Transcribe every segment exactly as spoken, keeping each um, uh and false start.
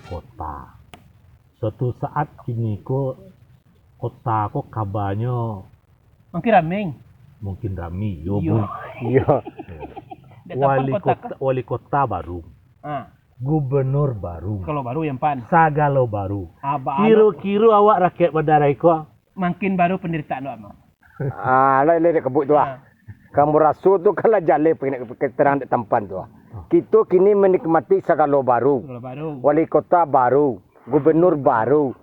kota. Suatu saat kini ko, kota ko kabanyo mungkin rami. Mungkin rami, yo, iyo. Iyo. Wali kota, wali kota baru. Ha. Gubernur baru. Sagalo baru yang pan. Sagalo baru. Kiro-kiro awak rakyat Bandaraiku? Makin baru penderitaan awak, Mak. Ah, lai, lai dek kebuk tu, ah. Ha. Kamu raso tu kan lah jaleh pe-, keterangan dek tampan tu, ah. Ha. Kito kini menikmati sagalo baru. Sagalo baru. Wali kota baru, gubernur baru.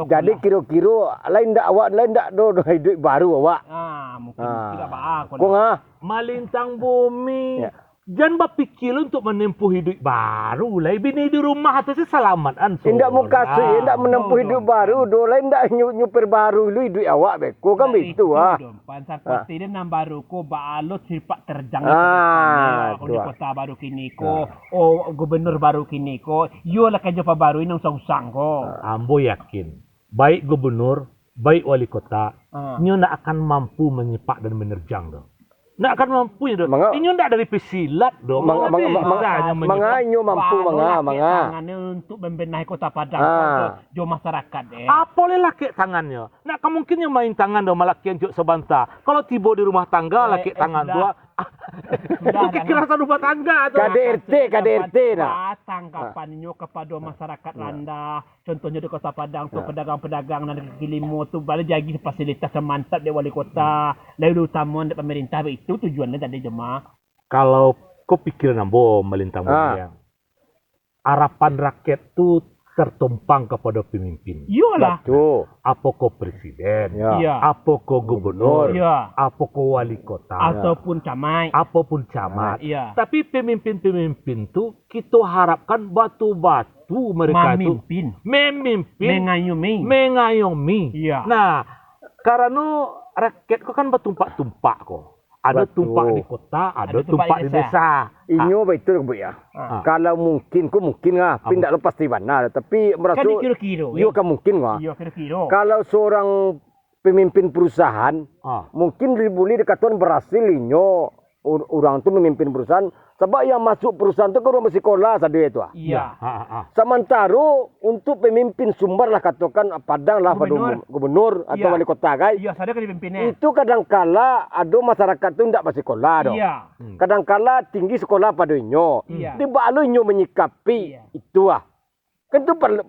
Jadi kiro-kiro lain ndak awak, lain ndak do, do hiduik baru awak. Ah, mungkin tidak baru. Kong ah. Malintang bumi. Ya. Jan bapikir lo untuak manempuh hiduik baru lai. Bini di rumah tu se salamat an. Indak mukasuik, indak manempuh hiduik baru do lai, indak nyu-, nyu perbaru lu hiduik awak beko kan. Nah, bitu itu ah. Dong, Pan, saperti den nan baru ko, baa lo sipak terjang. Ah, di kota baru kini ko. Ah. Oh, gubernur baru kini ko. Iyo lah kerjo pabarui nan usang-usang ko. Ah. Ambo yakin, baik gubernur, baik wali kota, ah, inyo ndak akan mampu manyipak dan menerjang do. Ndak akan mampu inyo do. Manga-, inyo ndak dari pesilat do. Manga-, manga-, manga-, manga inyo mampu, manga, manga. Lakek tangannyo untuak membenahi Kota Padang, ah, ko, jo masyarakat, eh. Apo lai lakek tangannyo? Ndak ka mungkin nyo main tangan do, malakekan untuak sabanta. Kalau tibo di rumah tangga, eh, lakek tangan tu, ah. Sudah, sudah, jangan. Kekerasan rumah tangga tu. K D R T, K D R T nah. Tanggapan inyo kapado masyarakat randah. Contohnyo di Kota Padang tu, pedagang-pedagang nan di kaki limo tu, bala diagiah fasilitas nan mantap dek wali kota, lalu utamo dek pamarintah, baitu tujuannyo tadi, Joma. Kalau ko pikiran ambo, Malintang Bumi, harapan rakyat tu tertumpang kapado pamimpin. Iyolah. Batua. Apokoh presiden, iya, apokoh gubernur, iya, apokoh wali kota, ataupun camat. Ataupun camat. Iya. Tapi pamimpin-pamimpin tu kito harapkan batua-batua mereka tu mamimpin. Mamimpin. Mengayomi. Mengayomi. Iya. Nah, karano rakyat ko kan batumpak-tumpak ko. Ado tumpak di kota, ado tumpak di desa. Inyo baitu, Buk, ya. Ah. Kalau mungkin ko mungkin lah, tapi ndak lo pasti bana, tapi maraso iyo ka mungkin lah. Iyo, kiro-kiro. Kalau seorang pamimpin perusahaan, mungkin di-, boleh dikatokan barasil inyo, ur-, urang tu mamimpin perusahaan, sabab yang masuk perusahaan tu kan urang basikola sadonyo tu, ah. Iya. Ha, ha, ha. Samantaro untuk pamimpin Sumbar lah, katokan Padang lah, pado gubernur atau wali kota, kan? Iya, sadonyo kan dipimpin, eh. Itu kadangkala ado masyarakat tu ndak basikola doh. Iya. Hmm. Kadangkala tinggi sikola pado inyo. Iya. Di baa lo inyo manyikapi itu, ah. Kan tu parlu,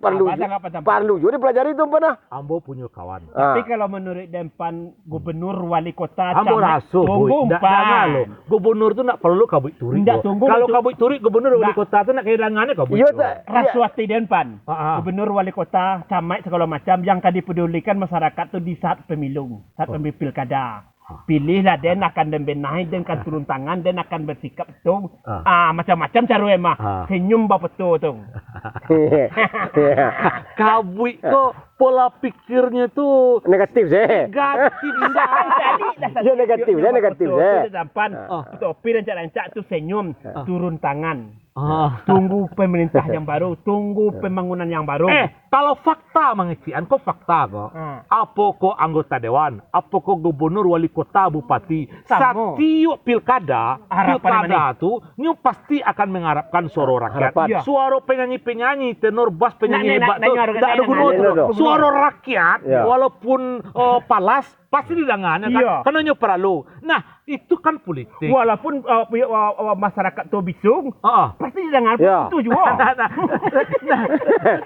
parlu juo dipelajari tu, Pan, ah. Ambo punyo kawan. Ah. Tapi kalau manuruik den, Pan, gubernur, wali kota, ambo camat, raso, tunggu, Pan. Gubernur tu ndak paralu kabuik turuik. Ndak, tunggu, kalau kabuik turuik, gubernur, wali kota tu ndak kahilangan kabuik turuik. Iyo, tak? Raso ati den, Pan. Ah, ah. Gubernur, wali kota, camat, sagalo macam, yang ka dipedulikan masyarakat tu di saat pemilu, saat pemi-, pilkada. Pilihlah den, akan den benahi, den akan turun tangan, den akan bersikap tu. Ah. Ah, macam-macam caro emang. Ah. Senyum bapeto tu. Kabuik ko pola pikirnyo tu negatif se. Negatif se. Yo, negatif se, negatif se. Betul, betul, tampan. Ah. Topi rancak-rancak tu senyum, turun tangan. Ah. Tunggu pemerintah yang baru, tunggu pembangunan yang baru. Eh, kalau fakta mangecekan, ko fakta ko. Ah. Apokoh anggota dewan, apokoh gubernur, wali kota, bupati, samo. Satiok pilkada, harapan pilkada tu, nyo pasti akan mengharapkan suaro rakyat. Harapan. Iya. Suaro penyanyi-penyanyi, tenor bas, penyanyi hebat tu, ndak ado guno tu. Suaro rakyat, walaupun, eh, palas, pasti didanganyo, kan? Iya. Karano nyo paralu. Nah, itu kan politik. Walaupun, uh, pi-, uh, uh, masyarakat tu bisuang, pasti didangan itu juo. Nah, nah, nah. Nah,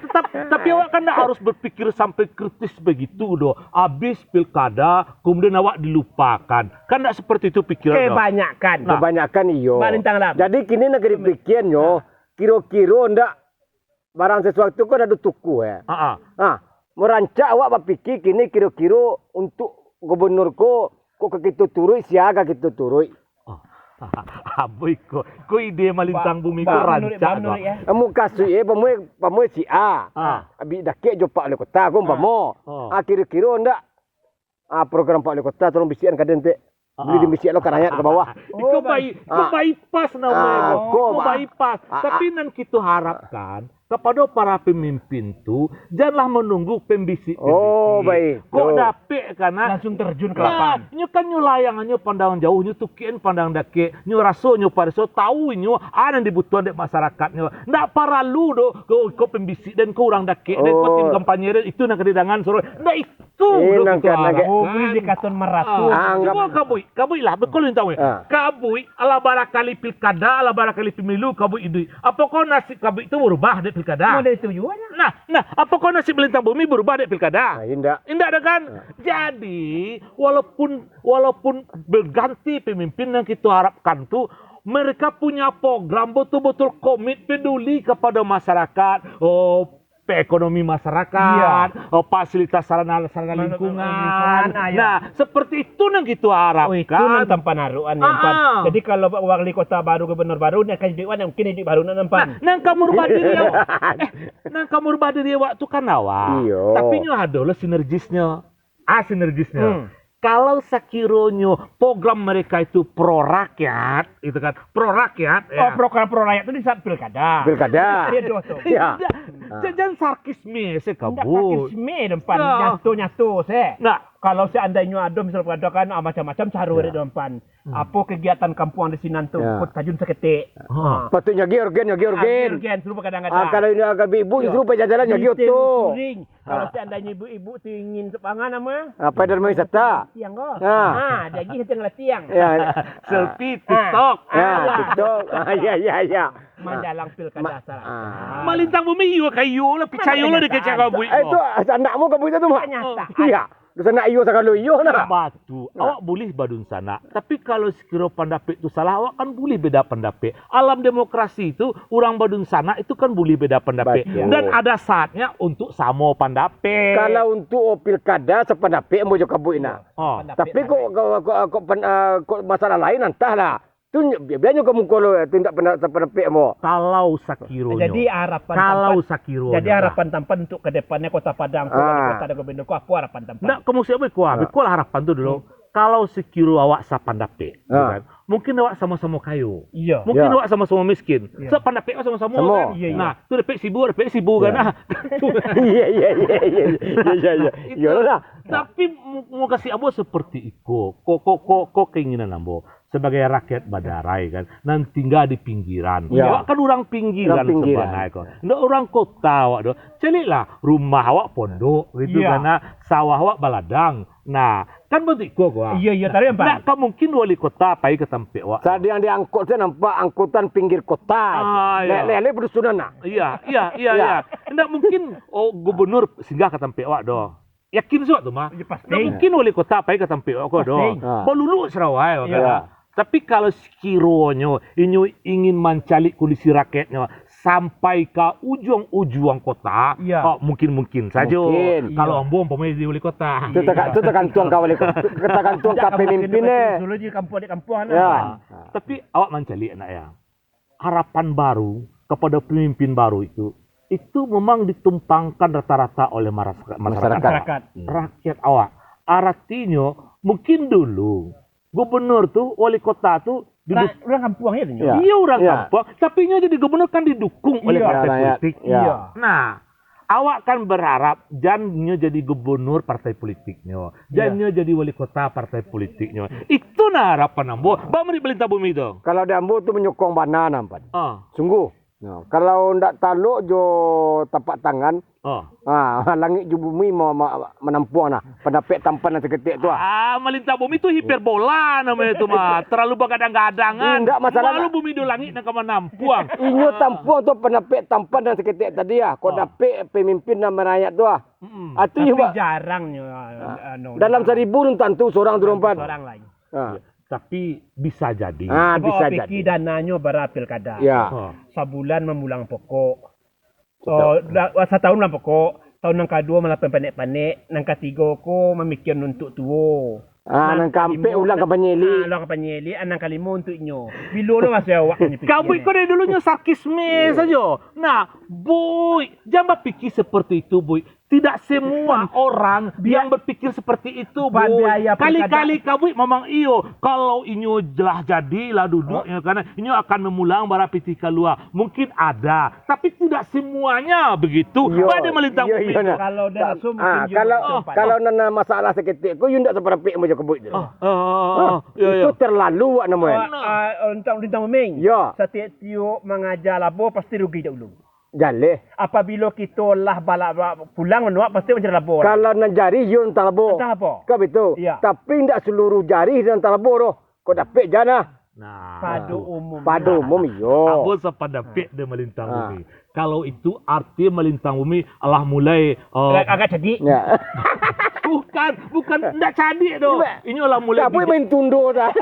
tetap, tapi awak kan ndak harus berpikir sampai kritis begitu doh. Habis pilkada, kemudian awak dilupakan. Kan ndak seperti itu pikiran doh. Kebanyakan. Nah. Kebanyakan iyo. Jadi kini nan ka dipikiannyo, kiro-kiro ndak barang sesuatu kan ado tukuah, eh. Ah, ah. Nah, marancak awak bapikir kini kiro-kiro untuk gubernur ko, ko ka kito turuik, sia ka kito turuik. Oh. Aboi ko, ko ide Malintang Bumi ko rancak ko. Mukasuik, eh, pamuai, pamuai si A. Ah. Abih dakek jo Pak Wali Kota ko, umpamo. Ah. Ah, kiro-kiro ndak Ah, program Pak Wali Kota, tolong bisiakan ka den, Tek. Buli dibisiak lo ka rakyat ka bawah. Iko bai-, iko bypass namonyo. Ah, iko bypass. Tapi nan kito harapkan, Kapado para pamimpin tu, janlah manunggu pambisik-pambisik. Oh, baik. Kok dapek ka nak? Langsuang tarjun ka lapangan. Nah, nyo kan nyo layangannyo pandang jauah, nyo tukian pandang dakek, nyo raso, nyo pareso, tau inyo a nan dibutuhan dek masarakatnyo. Ndak paralu doh ko, ko pambisik den, ko urang dakek den, ko tim kampanye den, itu nan ka didangan suaro. Ndak itu doh kito arapkan. Oh, buli dikatokan maraso. Ah, cubo kabuik, kabuik lah, beko lintang weh. Ah. Kabuik, alah barakali pilkada, alah barakali pemilu, kabuik iduik. Apokoh nasib kabuik tu barubah dek pilkada? Nah, nah, apokoh nasib balintang bumi barubah dek pilkada? Ah, indak. Indak doh kan? Ah. Jadi, walaupun, walaupun baganti pamimpin nan kito arapkan tu, mereka punya program batul-batul komit, peduli kapado masarakat, oh, pe-, ekonomi masarakat, oh, fasilitas sarana, sarana lingkungan. Nah, seperti itu nan kito arapkan. Oh, itu nan Tampan arokan, Pan. Jadi, kalau wali kota baru, gubernur baru, nak ka iduik wan, mungkin iduik baru nan Tampan. Nah, nan ka marubah diri awak. Eh, nan ka marubah diri awak tu kan awak. Iyo. Tapi nyo ado lo sinergisnyo. Ah, sinergisnyo. Hmm. Kalau sakironyo program mereka itu pro rakyat, gitu kan, pro rakyat, ya. Oh, program pro rakyat tu di saat pilkada. Pilkada. Iya, doh tu. Iya. Indak. Ah. Jan, jan sarkisme se, kabuik. Indak sarkisme, Tampan. Nah. Nyato-nyato se. Nah. Kalau seandainyo ado misal pilkada kan, ah, macam-macam caro dek Tampan. Hmm. Apo kegiatan kampuang di sinan tu, ya, kok tajun saketek. Ha. Patuiknyo agi urgen, agi urgen. Agi urgen, suruh bagadang-gadang. Ah, kalau indak agi ibu, suruh pajalan-jalan, agi oto. Kalau seandainyo ibu-ibu tu ingin sapangan, ama? Apa, Dharma Wisata? Tiang ko. Ha. Ha, jadi tiang lah tiang. Ya. Selfie, TikTok. Ya, TikTok. Ah, ya, ya, ya. Manjalang pilkada sarantak. Malintang bumi iyo ka iyo lah, picayo lah dek kecek kabuik. Eh, tu anakmu kabuik tu, Mak? Kenyataan. Iya. Dunsanak iyo sagalo iyo nah. Batu. Nah. Awak bulih badunsanak, tapi kalau sakiro pandapek tu salah, awak kan bulih beda pandapek. Alam demokrasi tu, urang badunsanak itu kan bulih beda pandapek. Batua. Dan ada saatnya untuk samo pandapek. Kalau untuk pilkada, sapandapek ambo jo kabuik nah. Oh. Tapi kok, kok, kok, kok pen-, ah, kok masalah lain, antahlah. Tu bia-, bianyo ka muko lo, tu indak pernah, pernah pek mo. Kalau sakironyo. Jadi harapan Tampan, jadi harapan Tampan untuk ke depannya Kota Padang tu, wali kota dan gubernur ko, apo harapan Tampan? Ndak, ko maksud ambo iko, ah, iko lah harapan tu dulu. Hmm. Kalau sakiro awak sapandapek, gitu kan. Mungkin awak samo-samo kayo. Iya. Mungkin awak samo-samo miskin. Iya. Sapandapek awak samo-samo kan. Iya, iya. Nah, tu dapek sibu, dapek sibu kan. Iya, iya, iya, iya. Iya, iya, iya. Iyolah. Tapi mu-, mukasuik ambo seperti iko. Ko, ko, ko, ko keinginan ambo. Sabagai rakyat badarah kan, nan tingga di pinggiran. Ya. Awak kan urang pinggiran sabananyo ko. Ndak urang kota awak doh. Caliaklah, rumah awak pondok gitu kan, nah, sawah awak baladang. Nah, kan bantuak iko ko, ah. Iya, iya, tapi, Pak. Ndak ka mungkin wali kota pai ka tampek awak. Tadi nan di angkot tu nampak angkutan pinggir kota. Ah, iya. Lele-lele padusunan, nah. Iya, iya, iya, iya. Ndak mungkin, oh, gubernur singgah ka tampek awak doh. Yakin suak tu mah. Yo, pasti. Ndak mungkin wali kota pai ka tampek awak ko doh. Pasti. Ha. Baluluk sarawai awak kan. Tapi kalau sakironyo inyo ingin mancaliak kondisi rakyatnyo sampai ka ujuang-ujuang kota, oh, mungkin-mungkin sajo. Mungkin. Kalau ambo umpamo jadi wali kota. Tu taka-, tu tagantuang ka wali kota. Tagantuang ka pamimpin, eh. Dulu di kampuang, di kampuang, kan. Tapi awak mancaliak nak ya. Harapan baru kapado pamimpin baru itu, itu memang ditumpangkan rata-rata oleh marasaka-, masyarakat. Masyarakat. Rakyat awak. Aratinyo, mungkin dulu gubernur tu, wali kota tu diduk-, urang kampuang je tu nyo. Iya, urang kampuang, tapi inyo jadi gubernur kan didukung oleh partai politik. Iya. Nah, awak kan berharap jan nyo jadi gubernur partai politiknyo, jan nyo jadi wali kota partai politiknyo. Itu nah harapan ambo. Baa mari balintang bumi tu. Kalau di ambo tu manyokong bana nah, Pan. Ah. Sungguh. Nah, kalau ndak talok jo tapak tangan, ah, langik jo bumi ma-, ma-, manampuang nah. Pandapek Tampan nan saketek tu, ah. Ah, malintang bumi tu hiperbola namonyo tu mah. Terlalu bagadang-gadang kan. Indak masalah. Malu bumi jo langik nan ka manampuang. Inyo tampuang tu pandapek Tampan nan saketek tadi, ah. Kok dapek pamimpin nan marayat tu, ah. Mm-mm. Tapi jarang nyo, ah, anu, dalam saribu belum tantu sorang tu, Pan. Sorang lai. Ah. Tapi bisa jadi. Ah, bisa jadi. Dananyo bara pilkada. Ya. Ah. Sabulan mambulang pokok. Oh, da-, satahun mambulang pokok. Tahun nan kaduo malah panek-panek. Nan katigo ko mamikia untuak tuo. Ah, nan kaampek ulang kampanye elik. Ah, ulang kampanye elik. Ah, nan kalimo untuak inyo. Bilo lo maso awak ni pikir. Kabuik ko dari dulunyo sarkisme sajo. Nah, Buik, jan bapikia seperti itu, Buik. Tidak semua orang yang berpikir seperti itu, Boy. Kali-kali kabuik memang iyo. Kalau inyo lah jadi, lah duduk, inyo kan, inyo akan memulang bara pitih kalua. Mungkin ada, tapi tidak semuanya begitu. Iyo, Pada malintang iyo, bumi iyo, tu. nah. Kalau dah Ta- langsung ah, mungkin kalau, juga kalau nana masalah saketek ko, yo ndak saparapek ambo jo kabuik tu. Ah, ah, ah, ah, Hah? ah. Yo, Itu yo. terlalu, wak, namanya. Ah, ah, lintang, lintang bumi. Yo. Satiok-tiok mangaja labo, pasti rugi dahulu. Jaleh. Apabilo kito lah balak, balak pulang manuak, pasti mancari labo. Kalau nan jarih, yo nantang labo. Nantang labo. Kan betul. Iya. Tapi ndak seluruh jarih nantang labo doh. Kok dapek jan ah. Nah. Pado umum. Pado umum, iyo. Ambo sapandapek dek malintang Ah. bumi. Kalau itu arti malintang bumi alah mulai, eh, Agak, agak cadik. Ya. Bukan, bukan ndak cadik doh. Iya. Inyo lah mulai Tapi bijak. main tundo dah.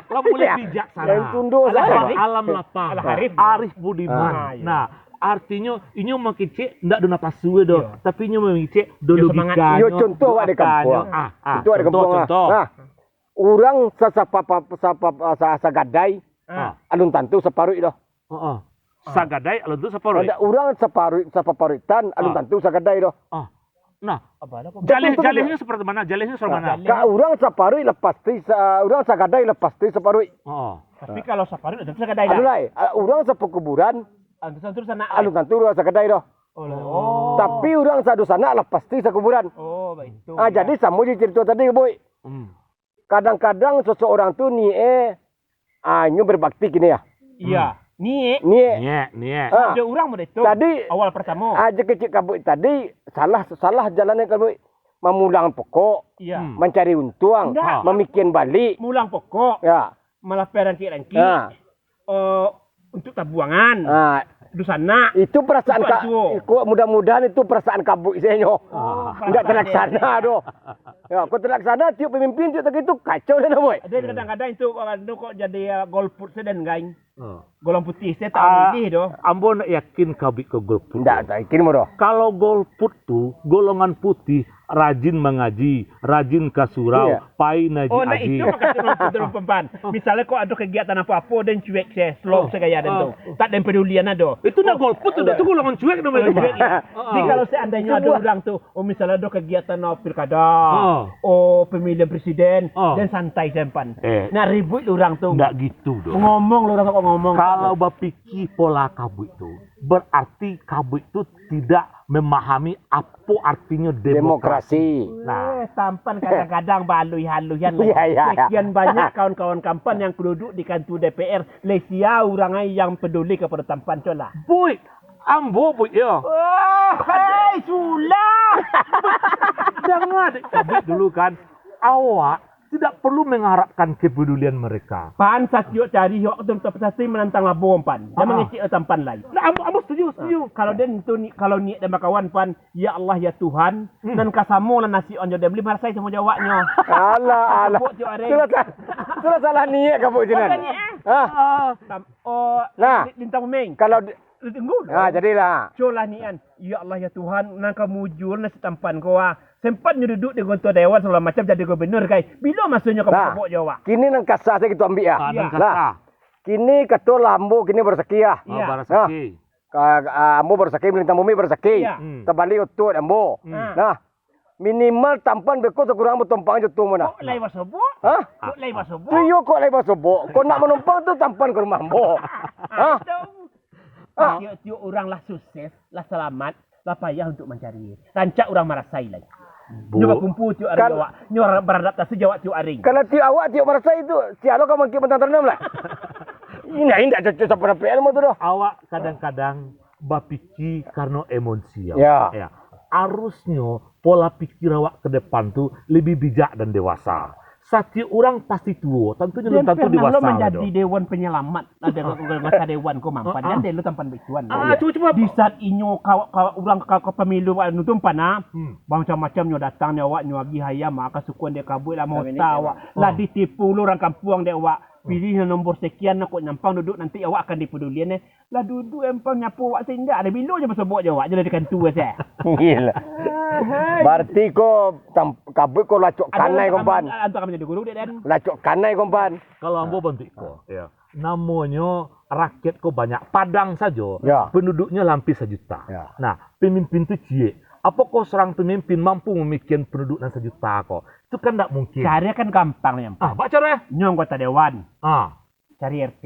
Lah mulai Ya. bijaksana. Main tundo Alam, dah. alam lapang. Alah arif. Arif budiman. Ah, iya. Nah, artinyo inyo mangecek ndak ado napasu doh, Iya. tapi inyo mangecek do Yo, semangat. logikanyo, Yo, contoh awak di kampuang. Ah, ah, Contoh awak di contoh, kampuang, ah. contoh. Nah, urang sa-, sa-, pa-, pa-, sa-, pa-, pa-, sa-, sagadai, Ah. alun tantu saparuik doh. Heeh. Ah. Sagadai alun tantu saparuik. Ada urang saparuik, sapaparuitan, alun Ah. tantu sagadai doh. Ah. Nah, Apa ada apa? jaleh, Betul, betul, jalehnyo seperti mana? Jalehnyo seperti Nah, mana? Ka urang saparuik lah pasti sa-, urang sagadai lah pasti saparuik. Heeh. Tapi kalau saparuik, tentu sagadai Anu lah. lai, ah, urang sapakuburan, Alun tantu sanak. alun tantu urang sagadai doh. Oh, lah. Oh. Tapi urang sadunsanak lah pasti sakuburan. Oh, baik tu. Ah, Ya. jadi samo jo cerito tadi, Boy. Hmm. Kadang-kadang seseorang tu niek, ah, nyo berbakti kini ya. Iya. Hmm. Niek. Niek. Niek, niek. Ah. Ada urang model tu. Tadi, Awal pertama. ah, je kecik kabuik tadi, salah, salah jalan kabuik. Mamulang pokok, Iya. Hmm. mancari untuang, Ndak. mamikian balik. Mulang pokok. Ya. Malapeh rangkik-rangkik. Ya. Eh, untuk tabuangan. Ah. Dunsanak. Itu perasaan Itu ka-, ado. iko mudah-mudahan itu perasaan kabuik sajo. Oh, Ndak perasaan terlaksana dia. doh. Ya, kok terlaksana tiok pemimpin tiok tak itu kacau dah, Boy. Ada kadang-kadang itu, anu, kok jadi, eh, golput sadan, Gai. Oh. Golong putih, saya tak Ah, milih doh. ambo nak yakin kabuik ko golput Ndak, tu. tak yakin mo doh. Kalau golput tu, golongan putih rajin mangaji, rajin ka surau, Iya. pai naji Oh, nah aji. itu makasih mampu turun pempan. Misalnya kok ada kegiatan apa-apa, den cuek se, slop Oh. segaya den Oh. tu. Tak den pedulian ado. Itu nak golput tu, Ndak. tu golongan cuek nama Golongan itu, Pak. cuek, ya. Ah, Jadi ah. kalau seandainya ada Cuba. orang tu, oh, misalnya ada kegiatan, oh, pilkada, Ah. oh, pemilihan presiden, Ah. den santai sempan. Eh. Nak ribut lu orang tu. Ndak gitu doh. Ngomong lu orang tu kok ngomong. Kalau bapikir pola kabuik tu, berarti kabuik tu tidak memahami apo artinyo demokrasi. Demokrasi. Nah. Eh, tampan kadang-kadang balui-haluian Iya, iya, iya. Sekian banyak kawan-kawan tampan yang duduk di kantor D P R. Lesia urang ai yang peduli kepada tampan, colah. Boy, ambo, Boy, ya. Wah, hai, sulah. Dengar, dek, kabuik dulu kan. Awak tidak perlu mengharapkan kepedulian mereka. Pan satiok cari awak tu tapi pasti menantang labo, Pan. Dia Ah. mengecek tampan lai. Nah, ambo, ambo setuju, setuju. Kalau dia tu ni, kalau niat dia bakawan, Pan, ya Allah, ya Tuhan, Hmm. nan ka samo lah nasib anjo dia beli marasai samo jo awaknyo. Alah, alah. Buat tiok hari. Itulah sa-, itulah salah niat kamu, Jinan. Salah niat, eh? Ah. Ah. Tam-, oh, Nah. li-, lintang umeng. Kalau di- Tunggu dulu. Ah, jadilah. Colah nian. Ya Allah, ya Tuhan, nan ka mujur nasib tampan ko, ah. Sempat nyo duduk di gonto dewan, segala macam jadi gubernur, kai. Bilo masonyo ka Nah, pokok jo awak? Kini nan kasa sajo kito ambiak, ah. Ah, nan Iya. kasa. Nah, kini kato lah ambo kini barasaki, ah. Oh, Iya. barasaki. Nah, ka, ah, ambo barasaki, malintang bumi barasaki. Iya. Hmm. Tabali otot ambo. Hmm. Ah. Nah, minimal tampan beko sakurang batompang jo tu mah nah. Kok lai basobok? Hah? Kok lai basobok? Tu iyo kok lai basobok. Kok nak manompang tu tampan ka rumah ambo. Hah? Itu. Ah. Tiok-tiok urang lah sukses, lah salamat, lah payah untuk mancari. Rancak urang marasai lai. Bu- Nyo bakumpul tiok ari Kal- awak, nyo ra-, baradaptasi jo awak tiok ari. Kalau tiok awak tiok marasai tu, sia lo ka mangkik mantang taranam lah. Indak, indak cocok saparapek ilmu tu doh. Awak kadang-kadang bapikir karano emosi, awak. Ya. Ya. Harusnyo pola pikir awak ke depan tu lebih bijak dan dewasa. Satiok urang pasti tuo, tantunyo alun tantu dewasa doh. Dia pernah lo manjadi dewan penyelamat. Ada anggota dewan ko mampan, Ah, ah. kan dia lo tampan baituan. Ah, Iya. cuba, cuba. Di saat inyo kawa-, kawa-, urang ka, ka pemilu anu tu mampan, ah. Hmm. Bamacam-macam nyo datang nyo awak, nyo agih ayam, ah, kasukuan dia kabuik lah, Kami ni mota kan. awak. Lah Oh. ditipu lo urang kampuang dek awak. Hmm. Pilih nombor sekian, kok nyampang duduk, nanti awak akan dipedulian, eh. Lah duduk empang nyapo awak sehingga ada bilo je basobok je awak je lah di kantua se. Gila. Ahai. Berarti ko tam-, kabuik ko lacok Ada kanai, lantaran kompan. Lantaran menjadi guru dek dan. Lacok kanai, kompan. Kalau ambo bantuak iko, ya. Namonyo rakyat ko banyak, Padang sajo, Ya. penduduknyo lah ampia sajuta. Ya. Nah, pemimpin tu ciek. Apokoh seorang pemimpin mampu mamikian penduduk nan sajuta ko? Itu kan ndak mungkin. Cara kan gampang yang Ah, bak cara? Nyo anggota dewan. Ah. Cari R T.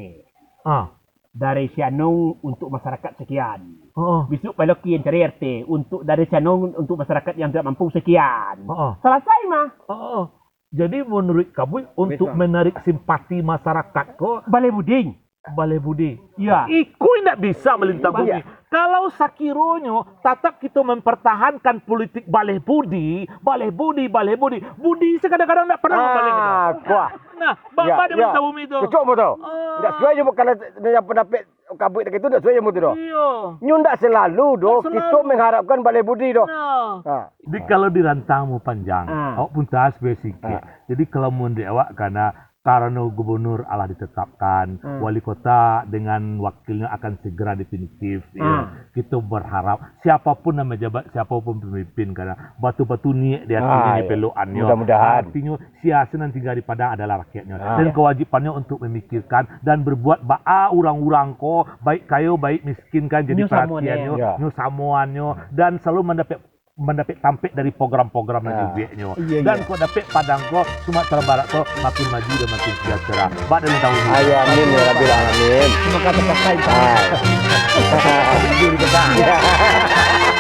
Ah. Dari Sianung untuk masyarakat sekian. Heeh. Besok balokin cari R T untuk dari Sianung untuk masyarakat yang tidak mampu sekian. Heeh. Selesai mah. Heeh. Jadi menurut Kabui untuk Bisa. menarik simpati masyarakat ko Baleh budi. Baleh budi. Iya. Iko indak bisa malintang Iya. bumi. Kalau sakironyo tatap kito mempertahankan politik baleh budi, baleh budi, baleh budi. Budi se kadang-kadang ndak pernah mambaleh. Ah, kuah. Nah, bak Ya, mana ya. malintang bumi tu? Cocok mo tu. Ah. Ndak suai jo bukan dengan pandapek Kabui tadi tu, ndak suai jo mo tu doh. Iya. Nyo ndak selalu doh Ndak selalu. kito mengharapkan baleh budi doh. Nah. Ha. Jadi kalau dirantang mo panjang, Ah. awak pun tas sikit. Ah. Jadi kalau menurut awak karena karano gubernur alah ditetapkan, Hmm. wali kota dengan wakilnyo akan segera definitif, ya. Hmm. Kito berharap siapapun nan pejabat, siapapun pemimpin, karena batua-batua niaik di atinyo Ah, ni ya. peloannyo. Mudah-mudahan. Artinyo, sia nan tinggal di Padang adalah rakyatnyo. Ah. Dan Ya. kewajibannyo untuk memikirkan dan berbuat baa urang-urang ko, baik kayo, baik miskin kan, jadi Nyo samo perhatiannyo, Ya. nyo samoannyo, dan selalu mandapek mandapek tampek dari program-program nan Ah. dibueknyo. Iya, Dan iya. kok dapek Padang ko, Sumatera Barat ko makin maju dan makin sejahtera. Bak dari tahun ini. Ayo, amin ya Rabbil Alamin. Terima kasih, Pak Said. Ah. Jujur kita. Ya.